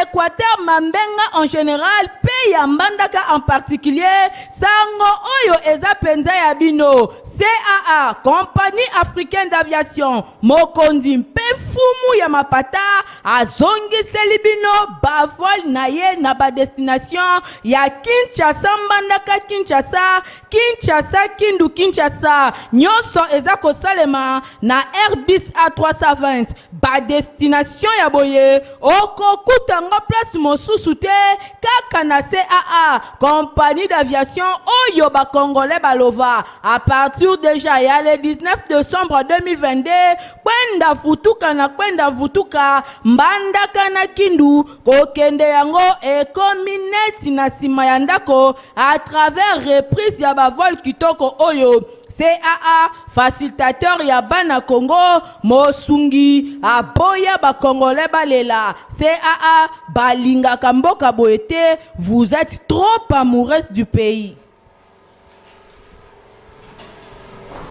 Equateur Mambenga en general mpe ya Mbandaka en particulier, sango oyo eza penza ya bino. CAA, Compagnie Africaine d'Aviation, mokonzi mpe mfumu ya mapata azongiseli bino ba vol na ye na ba destination ya Kinshasa Mbandaka Kinshasa, Kinshasa Kindu Kinshasa. Nyonso eza kosalema na Airbus A320. Ba destination ya boye okokuta yango place mosusu te kaka na CAA, compagnie d'aviation oyo ba congolais balova. À partir dejà ya le 19 decembre 2022, kwenda futuka na kwenda vutuka, Mbandaka na Kindu kokende yango ekomi neti na sima ya ndako à travers reprise ya ba vol kitoko oyo CAA, facilitateur ya bana Congo, mosungi aboya ba congolais balela. CAA balingaka mboka boye te, vous etes trop amoureuse du pays.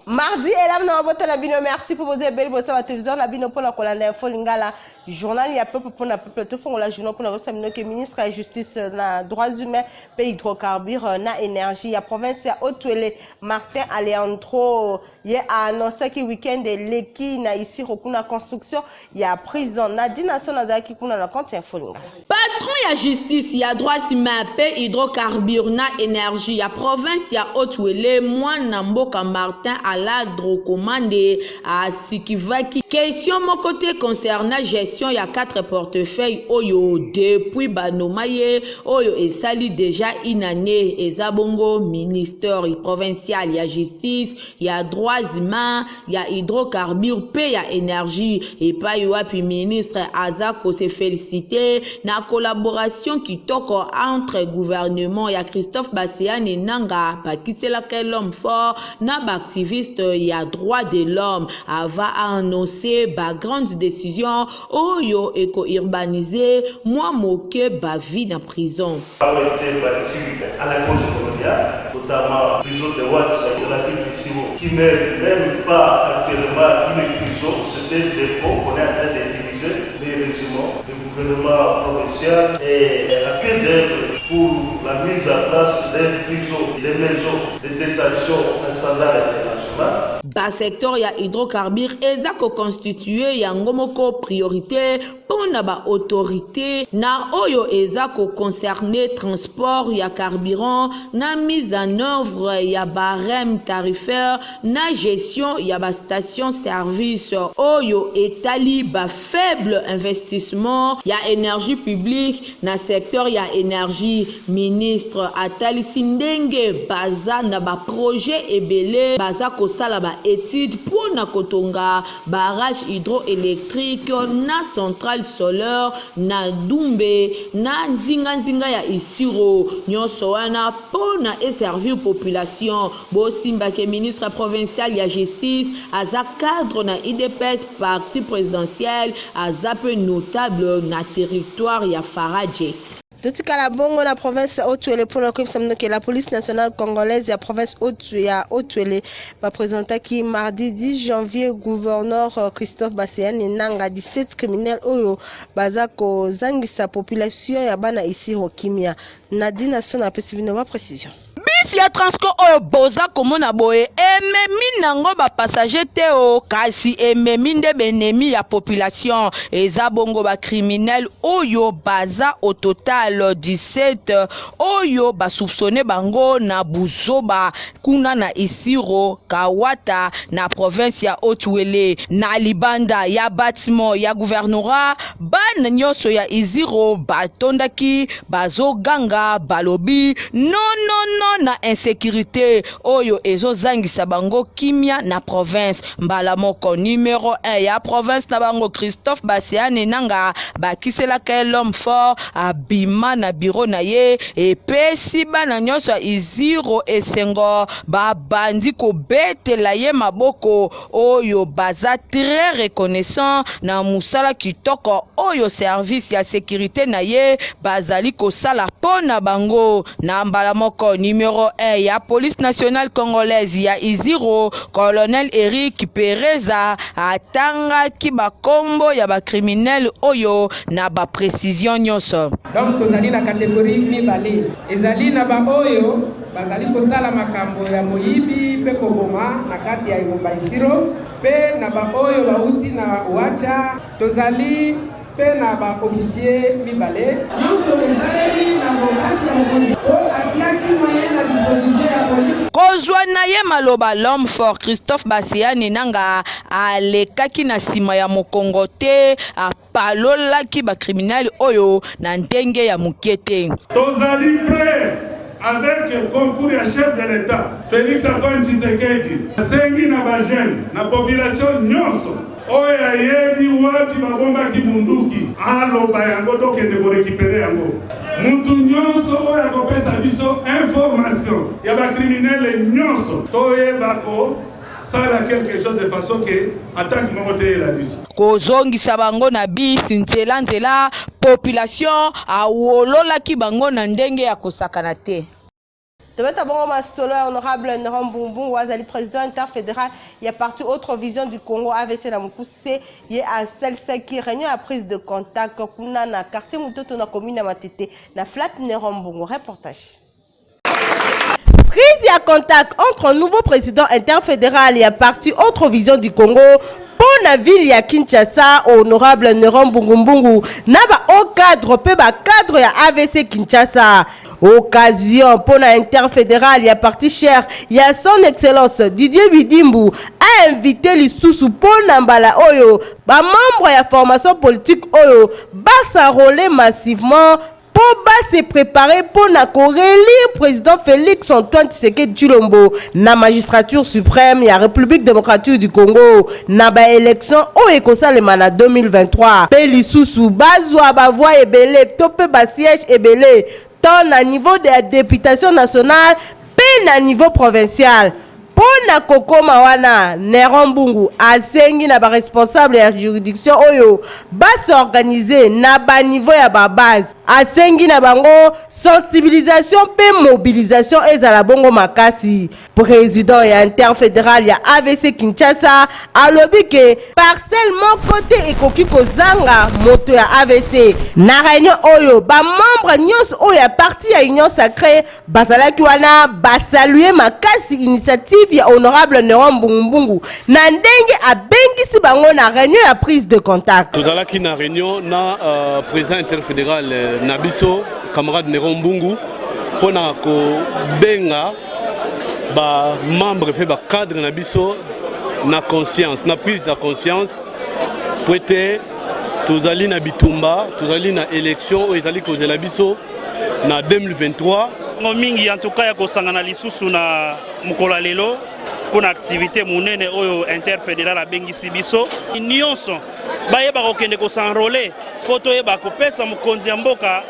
Mardi elamu na mabota na bino, merci mpo boza ebele bosa ba television na bino mpona kolanda info lingala, journal ya peuple mpona peuple. Tofongola journal mpona koyebisa bino ke ministre ya justice na droits humains mpe hydrocarbures na energie ya province ya Haut-Uele, Martin Aleandro, ye a annoncaki week-end eleki na Isiro kuna construction ya prison. Nadine Asson azalaki kuna na compte ya Info Lingala. Patron ya justice, ya droits humains mpe hydrocarbures na energie ya province ya Haut-Uele, mwana mboka Martin Aladro Komande asikivaki question moko te concernant gestion ya quatre portefeuilles oyo depuis ba nomma ye oyo esali dejà une annee. Eza bongo ministère provincial ya justice, ya droits humains, ya hydrocarbures mpe ya energie, epayi wapi ministre aza ko se feliciter na collaboration kitoko entre gouvernement ya Christophe Baseane Nanga bakiselaka ye l'homme fort na ba activistes ya droits de l'homme ava a annoncer ba grandes decisions oyo eko urbaniser mwa moke ba vie na prison. Ont été battus à la cause coloniale, notamment prison de Watsa de la ville de Simo, qui n'est même pas actuellement une prison, c'est un dépôt qu'on est en train d'utiliser, mais heureusement, le gouvernement provincial est à pied d'œuvre pour la mise en place des prisons, des maisons de détention à standard international. Ba secteurs ya hydrocarbures eza ko constituer yango moko priorite mpo na ba autorites na oyo eza ko concerner transport ya carburant na mise en oeuvre ya barème tarifaire na gestion ya ba stations service oyo etali ba faible investissement ya energie publique na secteur ya energie. Ministre atalisi ndenge baza na ba projets ebele baza kosala ba etudes mpo na kotonga barrage hydroelectrique na centrale solaire na Dumbe na nzinganzinga ya Isiro, nionso wana mpo na e servir population. Bosimba ke ministre provincial ya justice aza cadre na udps parti presidentiel, aza mpe notable na territoire ya Faradje. Totikala bongo na province ya Haut-Uele mpo na koyebisa bino ke la police nationale congolaise ya province ya Haut-Uele bapresentaki mardi 10 janvier gouverneur euh, Christophe Baseane Nanga 17 criminels oyo baza kozangisa population ya bana Isiro kimia. Nadine Asona apesi bino ba precision. Bus ya Transco oyo boza komona boye ememi nango ba passager te o, kasi ememi nde b'ennemi ya population. Eza bongo ba criminels oyo baza au total 17 oyo ba soupçonner bango na buzoba kuna na Isiro Kawata na province ya Haut-Uele. Na libanda ya batiment ya gouvernorat, bana nionso ya Isiro batondaki bazoganga balobi non non non na insecurite oyo ezozangisa bango kimia na province. Mbala moko numero 1 ya province na bango Christophe Baseane Nanga bakiselaka ye l'homme fort abima na bureau na ye epesi bana nyonso ya Iziro esengo babandi kobetela ye maboko oyo baza très reconnaissant na musala kitoko oyo service ya securite na ye bazali kosala mpo na bango. Na mbala moko numero numero 1 ya Police nationale congolaise ya Isiro, Colonel Eric Pereza atangaki bakombo ya ba criminels oyo na ba precisions nyonso. Donc tozali na categorie mibale. Ezali na baoyo bazali kosala makambo ya moyibi mpe koboma na kati ya engumba Isiro mpe na baoyo bauti na Wacha. Tozali mpe na ba officiers mibale. Nyonso esalemi na bokasi ya mokonzi mpo atiaki moyen na disposition ya police. Kozwa na ye maloba, l'homme fort Christophe Baseane Nangaa alekaki na sima ya mokongo te, apalolaki ba criminels oyo na ndenge ya moke te. Tozali prêt avec concours ya chef de l'Etat Felix Antoine Tshisekedi. Asengi na ba jeunes, na population nyonso oyo ayebi wapi babombaki munduki aloba yango, tokende korécupérer yango. Mutu nyonso oyo akopesa biso information ya bacriminels nyonso, toyeba kosala quelque chose de façon ke attaque moko te eyela biso. Kozongisa bango na bisi nzela nzela, population awololaki bango na ndenge ya kosakana te. Tobeta bongo masolo ya honorable Néron Mbungu, azali président interfédéral ya parti Autre Vision du Congo, AVC na mokuse. Ye asalisaki réunion ya prise de contact kuna na quartier Mutoto, na commune ya Matete, na flat Néron Mbungu. Reportage. Prise ya contact entre nouveau président interfédéral ya parti Autre Vision du Congo mpo na ville ya Kinshasa, honorable Néron Mbungumbungu, na ba cadre mpe bacadre ya AVC Kinshasa. Occasion mpo na interfédéral ya parti cher ya Son Excellence Didier Bidimbu ainvité lisusu mpo na mbala oyo bamembre ya formation politique oyo bas'enrôler massivement mpo base préparer mpo na korélire président Félix Antoine Tshisekedi Tshilombo na magistrature suprême ya République démocratique du Congo na baélection oyo ekosalema na 2023, mpe lisusu bazwa bavoix ebele to mpe basiège ebele, tant na niveau de la députation nationale mpe na niveau provincial. Mpo na kokóma wana, Néron Mbungu asengi na baresponsable ya juridiction oyo bas'organiser na baniveau ya babase. Asengi na bango sensibilisation mpe mobilisation ezala bongo makasi. Président ya interfédéral ya AVC Kinshasa alobi ke parcelle moko te ekoki kozanga moto ya AVC. Na réunion oyo, bamembre nyonso oyo ya parti ya Union sacrée bazalaki wana, basaluer makasi initiative ya honorable Néron Mbungumbungu na ndenge abengisi bango na réunion ya prise de contact. Tozalaki na réunion na président interfédéral na biso, camarade Néron Mbungu, mpona kobenga bamembre mpe bacadre na biso na conscience, na prise de conscience, po ete tozali na bitumba, tozali na élection oyo ezali kozela biso na 2023. Ngo mingi en tout cas ya kosangana lisusu na mokolo ya lelo mpona activité monene oyo interfédéral abengisi biso nyonso, bayeba kokende kos'enrôler mpo toyeba kopesa mokonzi ya mboka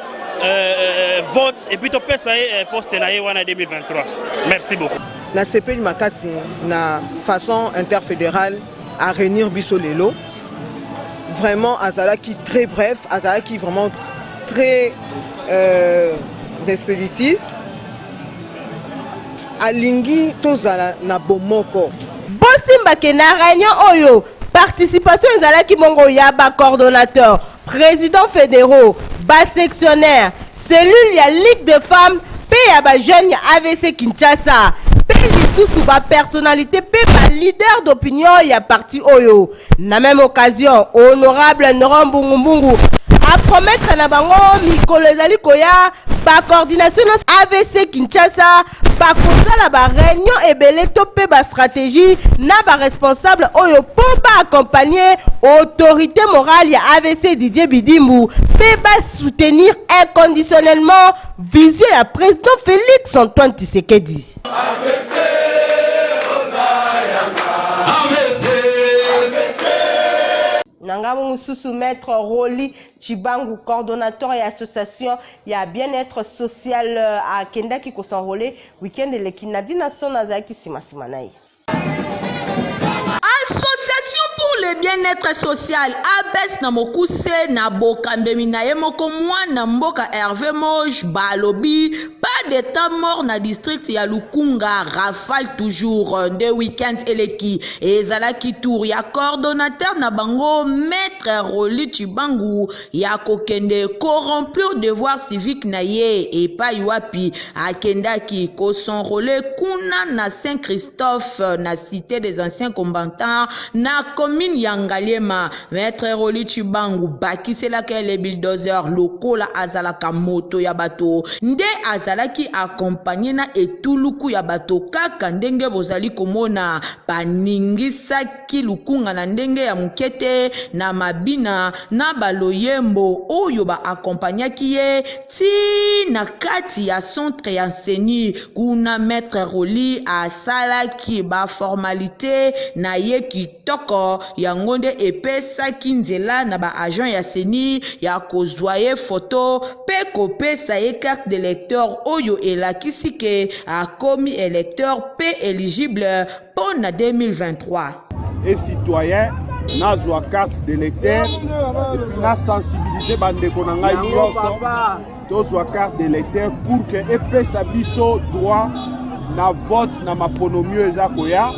vote et puis topesa ye poste na ye wana 2023. Merci beaucoup. Nasepeli makasi na façon interfédérale à réunir biso lelo. Vraiment, azalaki très bref, azalaki vraiment très expéditif. Alingi tozala na bomoko. Bosimbake na réunion oyo, participation ezalaki bongo ya bacoordonnateur, président fédéraux, basectionnaire, cellule ya Ligue de femmes mpe ya bajeune ya AVC Kinshasa, mpe lisusu bapersonnalité mpe baleader d'opinion ya parti oyo. Na même occasion, honorable Néron Mbungumbungu apromettre na bango mikolo ezali koya, bacoordination nyonso AVC Kinshasa bakosala baréunion ebele to mpe bastratégie na baresponsable oyo mpo baaccompagner autorité morale ya AVC Didier Bidimbu mpe basoutenir inconditionnellement vision ya président Félix Antoine Tshisekedi. AVC. Na ngambo mosusu, maître Roli Chibangu, coordonnateur ya association ya bien-être social, akendaki kos'enrôler weekend eleki. Nadina Son azalaki nsima na ye. Association pour le bien-etre social, ABES na mokuse, na bokambemi na ye moko mwana mboka Herve Moge, balobi pas de temps mort na district ya Lukunga, rafale toujours nde week-end eleki ezalaki tour ya coordonnateur na bango Maître Rolly Tshibangu ya kokende ko remplir devoir civique na ye epai wapi akendaki ko s'enroler kuna na Saint Christophe na cite des anciens combattants na commune ya Ngaliema. Maître Rolly Tshibangu bakiselaka ye le bulldozer lokola azalaka moto ya bato nde azalaki accompagner na etuluku ya bato kaka ndenge bozali komona baningisaki ki lukunga na ndenge ya moke te na mabina na ba loyembo oyo ba accompagnaki ye ti na kati ya centre ya CENI. Kuna Maitre Rolly asalaki ba formalites na ye kitoko, yango nde epesaki nzela na ba agents ya CENI ya kozua ye photo mpe kopesa ye carte d'electeur oyo elakisi ke akomi electeur mpe eligible mpo na 2023. Et citoyen nazwa carte d'électeur et puis na sensibiliser bandeko na ngai nyonso tozwa carte d'électeur pour que epesa biso droit na vote na maponomi oyo eza koya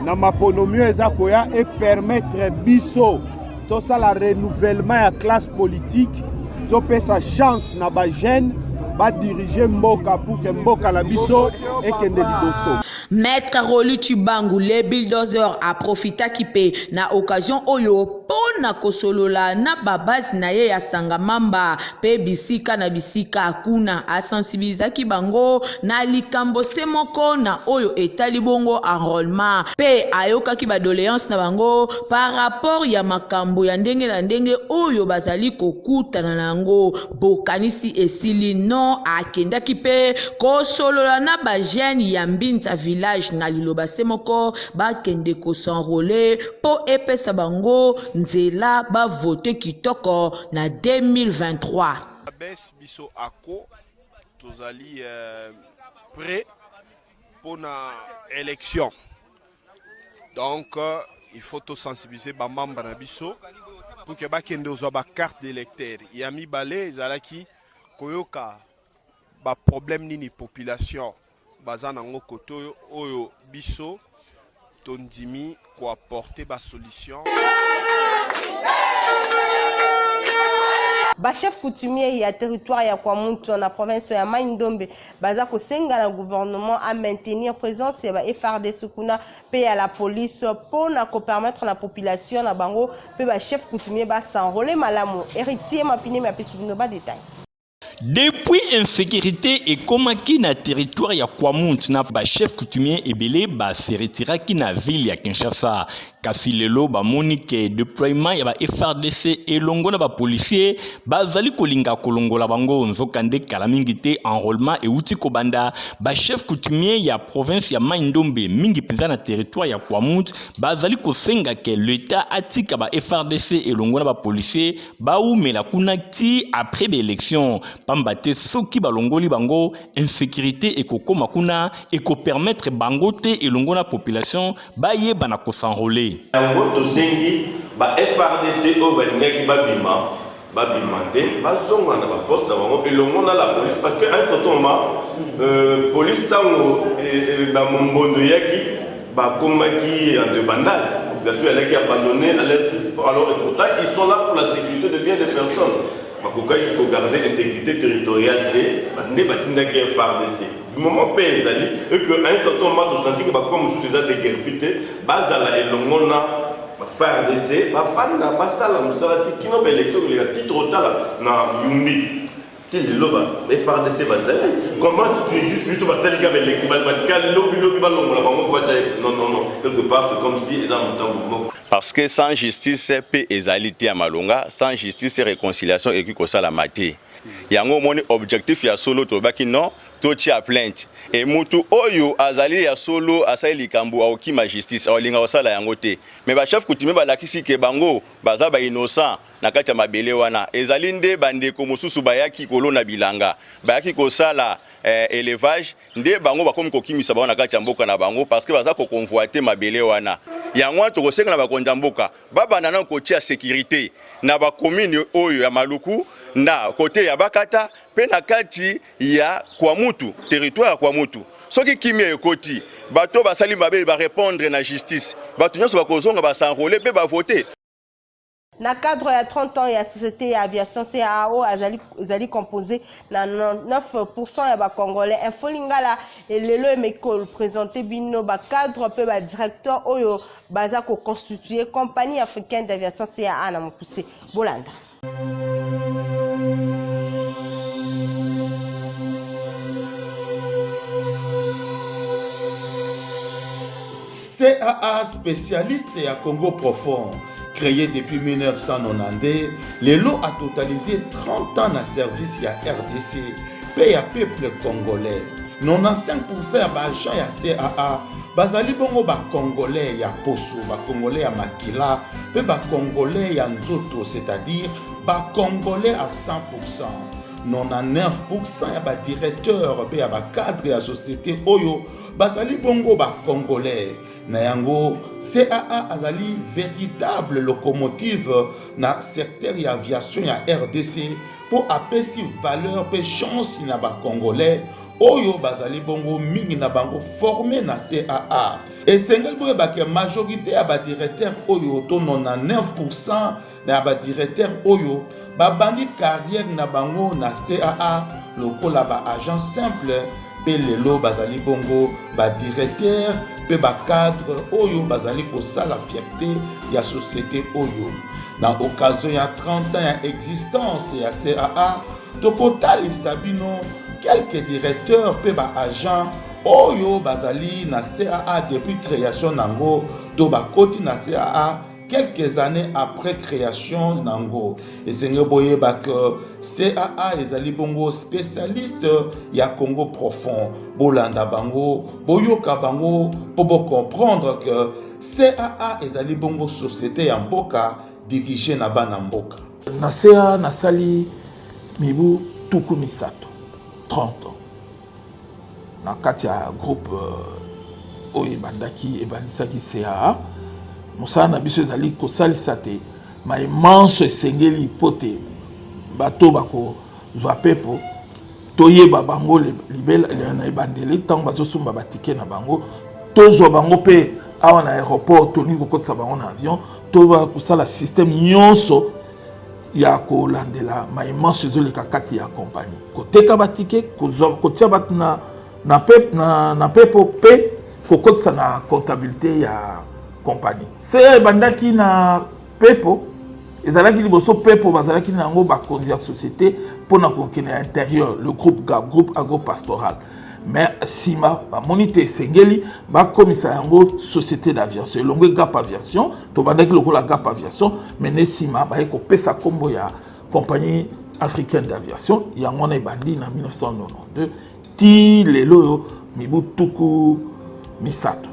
na maponomi oyo eza koya epermettre biso tosala renouvellement ya classe politique topesa chance na bajeune badirige mboka pour que mboka na biso ekende liboso. Maître Rolly Tshibangu le bulldozer aprofitaki mpe na occasion oyo mpo na kosolola na ba base na ye ya Sanga Mamba mpe bisika na bisika. Kuna asensibilisaki bango na likambo se moko na oyo etali bongo enrolement mpe ayokaki ba doleances na bango par rapport ya makambo ya ndenge na ndenge oyo bazali kokutana na yango. Bokanisi esili non akendaki pe kosolola na ba jeunes ya Mbinza village na liloba se moko bakende ko s'enroler po epesa bango nzela ba voter kitoko na 2023. Abes biso ako tozali près pona election. Donc il faut to sensibiliser ba membres na biso pour que bakende ozwa ba carte d'électeur. Ya mibale ezalaki koyoka ba problème nini population baza nango kote oyo, oyo biso tondimi ko apporter ba solution. Ba chefs coutumiers ya territoire ya Kwamouth na province ya Mai-Ndombe Baza kosenga na gouvernement a maintenir presence ya ba FARDC kuna pe ya la police po na ko permettre na population na bango pe ba chefs coutumiers ba s'enroler malamu. Heritier Mapinemi apesi bino ba details. Depuis insecurite ekomaki na territoire ya Kwamouth na ba chefs coutumiers ebele ba se retiraki na ville ya Kinshasa. Kasi lelo bamoni ke deploiement ya ba FARDC elongo na ba policiers bazali kolinga kolongola bango. Nzokande kala mingi te enrolement euti kobanda, ba chefs coutumiers ya province ya Mai-Ndombe mingi mpenza na territoire ya Kwamouth bazali kosenga ke l'Etat atika ba FARDC elongo na ba policiers bawumela kuna ti après ba elections, pamba te soki balongoli bango insecurite ekokoma kuna, ekopermettre bango te elongo na population bayeba na ko s'enroler. Yango tosengi ba FARDC oyo balingaki babima, babima te, bazonga na ba postes na bango elongo na la police parce que à un certain moment police tango ba mombondo eyaki bakomaki en debandade, population ezalaki abandonnee à leur triste alors et pourtant ils sont là pour la sécurité de bien des personnes. Bakokaki ko garder integrite territoriale te, nde batindaki FARDC. Du moment paix ezali et que à un certain moment to sentir que ba coins mosusu eza deguerpi te, bazala elongo na ba FARDC, bafanda basala mosala ti kino ba elections ekoleka ti tokotala na Yumbi ti lelo ba FARDC bazali. Comment tu juste biso basali kaka ba elections batika lobi lobi balongola bango po batia non non non quelque part c'est comme si eza motambo moko. Parce que sans justice paix ezali te ya malonga, sans justice reconciliation ekoki kosalama te. Yango omoni objectif ya solo tolobaki non totia plainte et mutu oyo azali ya solo asali likambo akokima justice akolinga kosala yango te mais ba chef coutumier balakisi ke bango baza ba innocent na kati ya mabele wana ezali nde bandeko mosusu bayaki kolona bilanga bayaki kosala. eh, élevage nde bango bakomi kokimisa bango na kati ya mboka na bango parce que baza koconvoite mabele wana. Yango wana tokosenga na bakonzi ya mboka babanda nano kotia sécurité na bakomini oyo ya Maluku na kote ya Bakata mpe na kati ya Kwamutu, territoire ya Kwamutu. Soki kimia ekoti, bato basali mabe ba répondre na justice, bato nyonso bakozonga ba s'enrôler mpe ba voter. Na cadre ya 30 ans ya société ya aviation CAO azali ezali composé na 99% ya ba congolais. Info Lingala lelo emeki ko présenter bino ba cadre pe ba directeur oyo baza ko constituer compagnie africaine d'aviation CAA na mokuse. Bolanda. CAA spécialiste ya Congo profond créé depuis 1992 lelo a totalisé 30 ans na service ya RDC mpe ya peuple congolais. 95% ya ba agents ya CAA bazali bongo ba congolais ya poso, ba congolais ya makila mpe ba congolais ya nzoto, c'est-à-dire ba congolais à 100%. 99% ya ba directeurs mpe ya ba cadres ya société oyo bazali bongo ba congolais. Na yango, CAA azali veritable locomotive na secteur ya aviation ya RDC mpo apesi valeur mpe chance na ba congolais oyo bazali bongo mingi na bango forme na CAA. Esengeli boyeba ke majorite ya ba directeur oyo to 99% na ba directeur oyo babandi carrière na bango na CAA lokola ba agent simple mpe lelo bazali bongo ba directeur mpe ba cadre oyo bazali kosala fierté ya société oyo. Na occasion ya 30 ans ya existence ya CAA, tokotalisa bino quelques directeurs mpe ba agents oyo bazali na CAA depuis création nango to bakoti na CAA quelques années après création nango. Esengeli boyeba que CAA ezali bongo spécialiste ya Congo profond. Bolanda bango, boyoka bango mpo bo comprendre que CAA ezali bongo société ya mboka dirigée na bana mboka. Na CAA nasali mibu tuku misato, 30 ans, na kati ya groupe oyo ebandaki ebandisaki CAA. Mosala na biso ezali kosalisa te maye manso esengeli mpo te bato bakozwa pepo toyeba bango libela na ebandeli ntango bazosomba batike na bango, tozwa bango mpe awa na aéroport, tolingi kokotisa bango na avion, toyeba kosala système nyonso ya kolandela maye manso ezoleka kati ya kompani, koteka batike, kotia bato na pepo mpe kokotisa na comptabilité ya kompani. Se ebandaki na pepo, ezalaki liboso pepo bazalaki na yango bakonzi ya société mpo na kokende ya intérieur, le groupe GAP, groupe agro-pastoral. Mais nsima bamoni te esengeli bakomisa yango société d'aviation, elongwe GAP Aviation. Tobandaki lokola GAP Aviation, mais ne nsima baye kopesa nkombo ya compagnie africaine d'aviation. Yango wana ebandi na 1992 ti lelo oyo, mibu 30.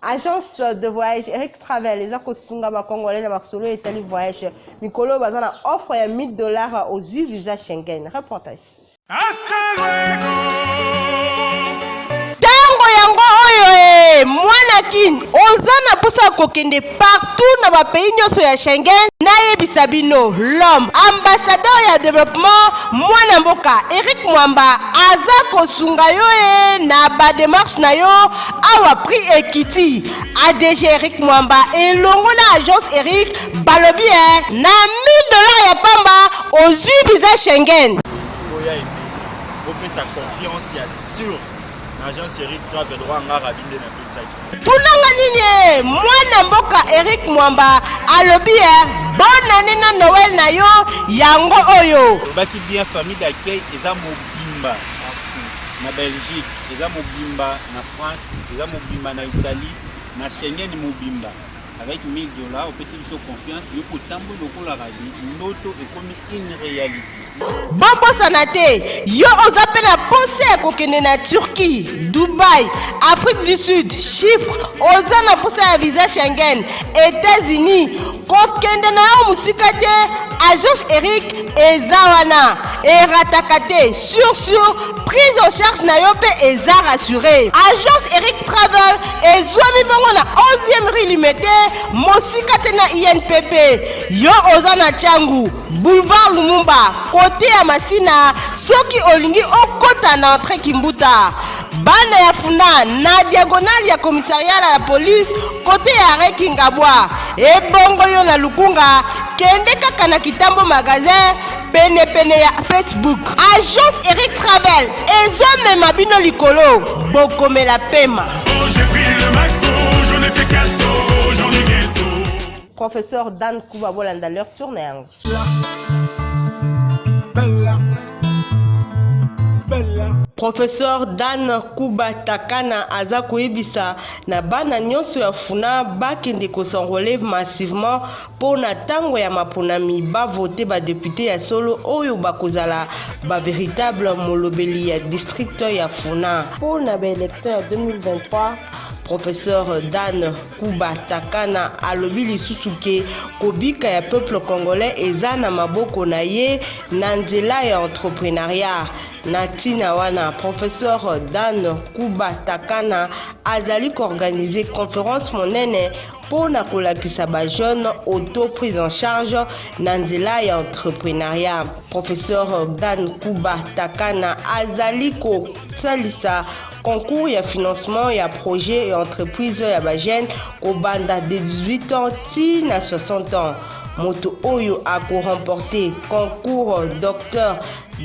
Agence de voyage Eric Travel eza kosunga ba Congolais na masolo etali voyage. Mikolo oyo baza na offre ya 1000 dollars ozwi visa Schengen. Reportage. Hasta luego. Tango yango oyo e mwana kin oza na posa ya kokende partout na ba pays nyonso ya Schengen, nayebisa bino l'homme ambassadeur ya développement mwana mboka Eric Mwamba aza kosunga yo e na ba démarche na yo awa prix ekiti. ADG Eric Mwamba elongo na agence Eric balobi e na 1000 dollars ya pamba ozwi visa Schengen. Boya ebele, bopesa confiance ya sur na agence Eric Travel oyo nga Rabi nde napesaki. Tunanga nini e mwana mboka Eric Mwamba alobi e bonne année na Noël na yo yango oyo. Olobaki bien, famille d'accueil eza mobimba na Belgique, eza mobimba na France, eza mobimba na Italie, na Schengen mobimba. Avec 1000 dollars opesi biso confiance, yo kotamboli lokola Rabi, ndoto ekomi une réalité. Bobosana te, yo oza mpe na posa ya kokende na Turquie, Dubaï, Afrique du Sud, Chypre, oza na posa ya visa Schengen, États-Unis, kokende na yo mosika te, agence Eric eza wana. Erataka te, sur sur prise en charge na yo mpe eza rassure. Agence Eric Travel ezwami bongo na 11e rue Limete, mosika te na INPP. Yo oza na Tshangu, boulevard Lumumba, kote ya Masina, soki olingi okota na entrée Kimbuta. Bana ya Funa na diagonale ya commissariat ya la police kote ya arrêt Kingabwa. Ebongo yo na Lukunga, kende kaka na Kitambo magasin pene pene ya Facebook. Agence Eric Travel ezomema bino likolo, bokomela pema. Professeur Dan Kuba bolanda lecture na yango. Professeur Dan Kuba Takana aza koyebisa na bana nyonso ya Funa bakende ko s'enrôler massivement mpo na tango ya maponami ba voter ba deputes ya solo oyo bakozala ba veritable molobeli ya district ya Funa. Mpo na ba elections ya 2023, Professeur Dan Kuba Takana alobi lisusu ke kobika ya peuple congolais eza na maboko na ye na nzela ya entrepreneuriat. Na ntina wana, Professeur Dan Kuba Takana azali koorganize conference monene mpo na kolakisa ba jeunes auto prise en charge na nzela ya entrepreneuriat. Professeur Dan Kuba Takana azali kosalisa concours ya financement ya projet ya entreprise ya ba jeunes kobanda de 18 ans ti na 60 ans. Moto oyo ako remporter concours Docteur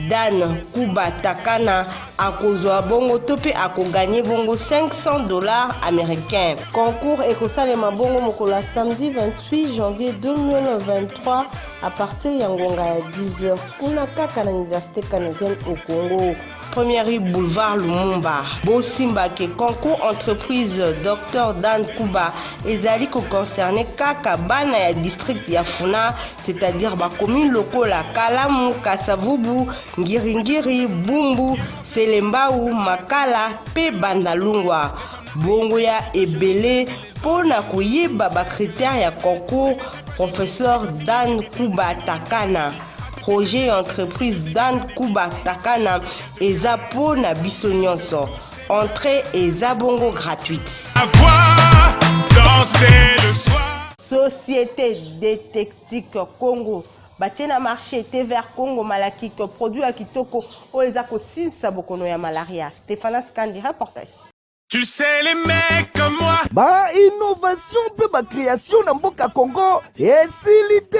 Dan Kuba Takana akozwa bongo to mpe akoganye bongo 500 dollars américains. Concours ekosalema bongo mokolo ya samedi 28 janvier 2023 à partir ya ngonga ya 10h kuna kaka na université canadienne au Congo. Première rue boulevard Lumumba. Bosimba ke concours entreprise Dr Dan Kuba ezali ko concerner kaka bana ya district ya Funa, c'est-à-dire ba commune lokola Kalamu, Kasavubu, Ngiringiri, Bumbu, Selembao, Makala pe Bandalungwa. Bongo ya ebele mpo na koyeba ba critères ya concours Professeur Dan Kuba Takana. Projet ya entreprise Dan Kuba Takana eza mpo na biso nyonso. Entrée eza bongo gratuite. Société Détectique Congo batie na marché thé vert Congo Malakik, produit ya kitoko oyo eza kosilisa bokono ya malaria. Stephanas Kandi reportage. Tu sais les mecs comme moi. Ba innovation mpe ba création na mboka Congo esili te.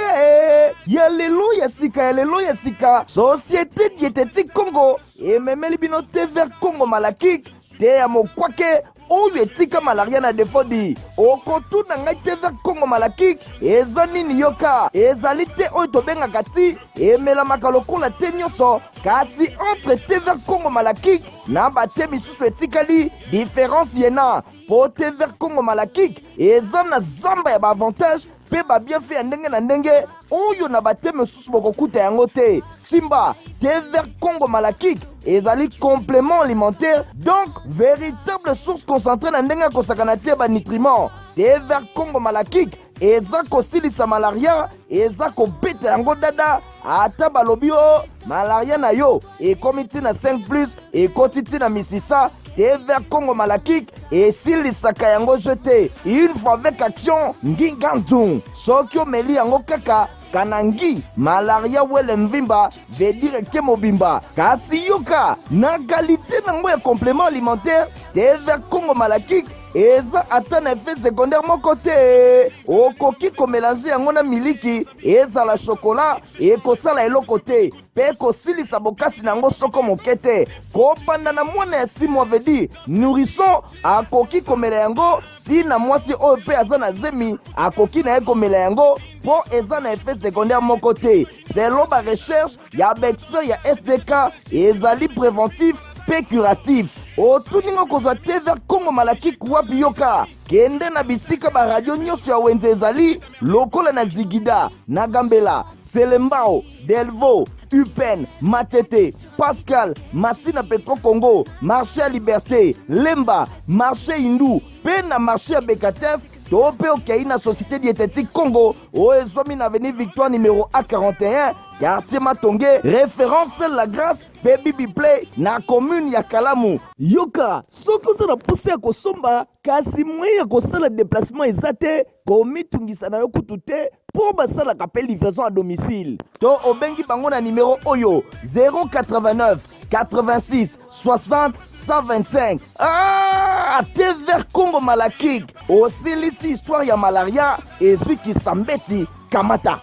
Ya lelo ya sika, ya lelo ya sika, Société Diététique Congo ememeli bino thé vert Congo Malakik, te ya mokwake oyo etika malaria na defodi. Okotuna ngai thé vert Congo Malakik eza nini? Yoka, ezali te oyo tobengaka ti emelamaka lokola te nyonso, kasi entre thé vert Congo Malakik na bate misusu etikali différence yena po thé vert Congo Malakik eza na zamba ya baavantage mpe babienfait ya ndenge na ndenge oyo na bate mosusu bokokuta yango te. Simba, thé vert Congo Malakik ezali complément alimentaire, donc véritable source concentrée na ndenge ya kosakana te ba nutriments. Thé vert Congo Malakik eza kosilisa malaria, eza kobeta yango dada. Ata balobi o malaria na yo ekomi ti na 5 plus, ekoti ti na misisa, thé vert Congo Malakik esilisaka yango je te une fois avec action nginganzu. Soki omeli yango kaka kanangi malaria wele mvimba veut dire ke mobimba. Kasi yoka, na qualité nango ya complément alimentaire, thé vert Congo Malakik eza ata na effet secondaire moko te. Okoki komelange yango na miliki, ezala chocolat, ekosala eloko te mpe ekosilisa bokasi na yango soko moke te. Kobanda na mwana ya 6 mois, veut dire nourrisson, akoki komela yango, ti na mwasi oyo mpe aza na zemi akoki na ye komela yango mpo eza na effet secondaire moko te. Selon ba recherche ya baexpert ya SDK, ezali préventif mpe curatif. Otuni ngo kozwa thé vert Congo Malakik wapi? Yoka, kende na bisika ba radio nyonso ya wenze ezali, lokola na Zigida, na Gambela, Selembao, Delvaux, Upen, Matete, Pascal, Masina, Petro Congo, marché ya Liberté, Lemba, marché Hindu mpe na marché ya Bekatef, to mpe okei na Société Diététique Congo oyo ezwami na avenue Victoire numéro A41. Quartier Matonge, référence La Grâce mpe Bibi Play na commune ya Kalamu. Yoka, soki oza na mposa ya kosomba kasi moyen ya kosala deplacement eza te, komitungisa na yo kutu te mpo basalaka mpe livraison à domicile. To obengi bango na nimero oyo 089 86 60 125. Ah, te vert Congo Malakik, osilisi histoire ya malaria ezwi kisambeti kamata.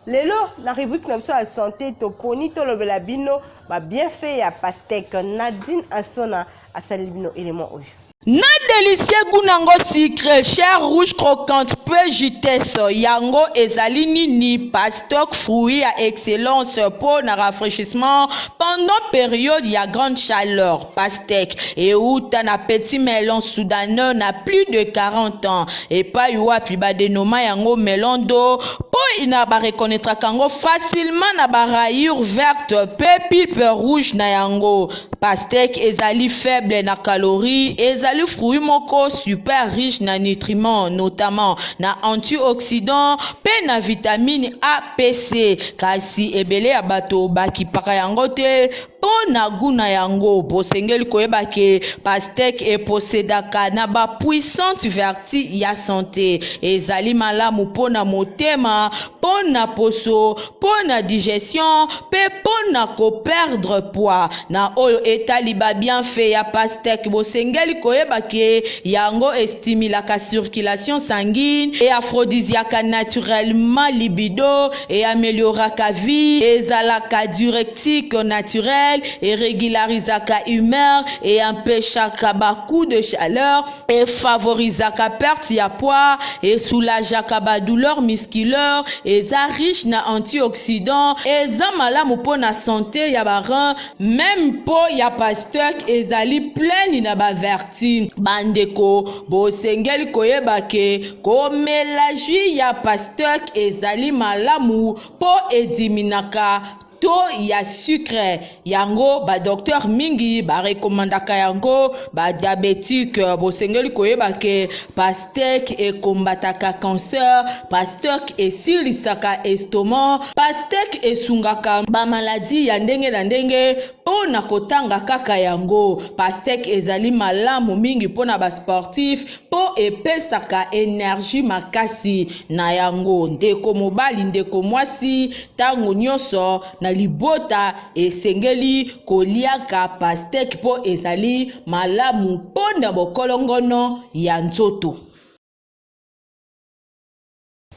Lelo na rubrique na biso ya sante toponi tolobela bino ba bienfait ya pastèque. Nadine Asona asaleli bino element oyo. Na delicie gout nango sucre, chair rouge croquante pe jutesse yango ezali nini pastoc fruit ya excellence po na rafraichissement pendant periode ya grande chaleur pastèque ewuta na petit melon soudanais na plus de 40 ans epayi wapi ba denoma yango melon d'eau po na ba reconnaitraka yango facilement na ba rayures vertes pe pulpe rouge na yango Pastèque ezali faible na calories, ezali fruit moko super riche na nutriments notamment na antioxydants pe na vitamine A pe C. Kasi ebele ya bato bakipaka yango te po na gout na yango. Bosengeli koyeba ke pastèque e possedaka na ba puissantes vertus ya sante. Ezali malamu po na motema, po na poso, po na digestion pe po na ko perdre poids. Na oyo etali ba bienfaits ya pastèque, bosengeli koyeba ke yango e stimulaka circulation sanguine, e aphrodisiaka naturellement libido, e amelioraka vie, ezalaka diuretique naturel, e regularisaka humeur, e empechaka ba coups de chaleur, E favorisaka perte ya poids, e soulageaka ba douleurs musculaires, eza riche na antioxydants, eza malamu po na sante ya ba reins, meme peau ya pastèque ezali pleine na ba vertus. Ba ndeko, bosengeli koyeba ke komela jus ya pastèque ezali malamu po ediminaka Taux ya sucre yango ba docteur mingi ba recommandaka yango ba diabetique. Bosengeli koyeba ke pastèque e combataka cancer, pastèque esilisaka estomac, pastèque esungaka ba maladie ya ndenge na ndenge mpo na kotanga kaka yango. Pastèque ezali malamu mingi mpo na ba sportif mpo epesaka energie makasi. Na yango, ndeko mobali, ndeko mwasi, ntango nyonso na libota esengeli koliaka pastèque mpo ezali malamu mpo na bokolongono ya nzoto.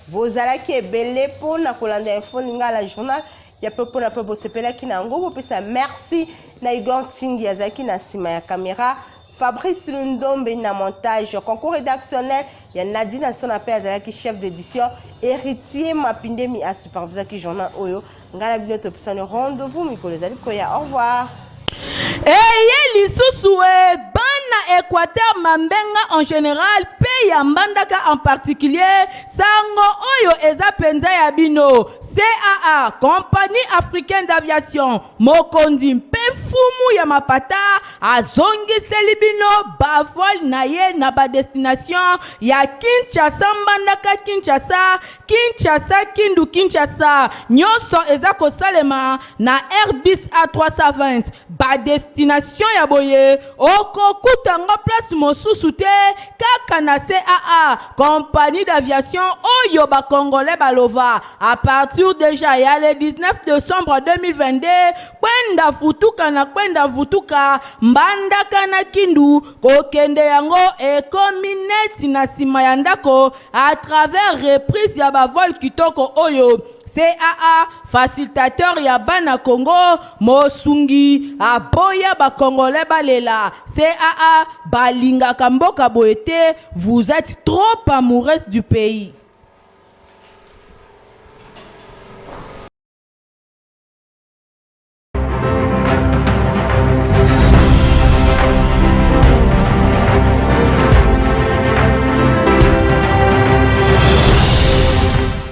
Bozalaki ebele po na kolanda info lingala journal ya pe pona pe bosepelaki na yango bopesa merci na Igor Ntingi azalaki na sima ya camera Fabrice Lundombe na montage concours rédactionnel ya Nadine Asona pe azalaki chef d'édition Héritier Mapindemi a supervisaki journal oyo ngai na bino topesani rendez-vous mikolo ezali koya au revoir. Eye lisusu e bana Equateur Mambenga en general pe ya Mbandaka en particulier, sango oyo eza penza ya bino. CAA, Compagnie Africaine d'Aviation, mokonzi mpe mfumu ya mapata azongiseli bino ba vol na ye na ba destination ya Kinshasa Mbandaka Kinshasa, Kinshasa Kindu Kinshasa nyonso eza kosalema na Airbus A320. Ba destination ya boye okokuta yango place mosusu te kaka na CAA, compagnie d'aviation oyo ba congolais balova à partir dejà ya le 19 decembre 2022 kwenda futuka na kwenda vutuka Mbandaka na Kindu kokende yango ekomi neti na sima ya ndako à travers reprise ya ba vol kitoko oyo CAA facilitateur ya bana Congo mosungi aboya ba congolais balela CAA balingaka mboka boye te vous etes trop amoureuse du pays.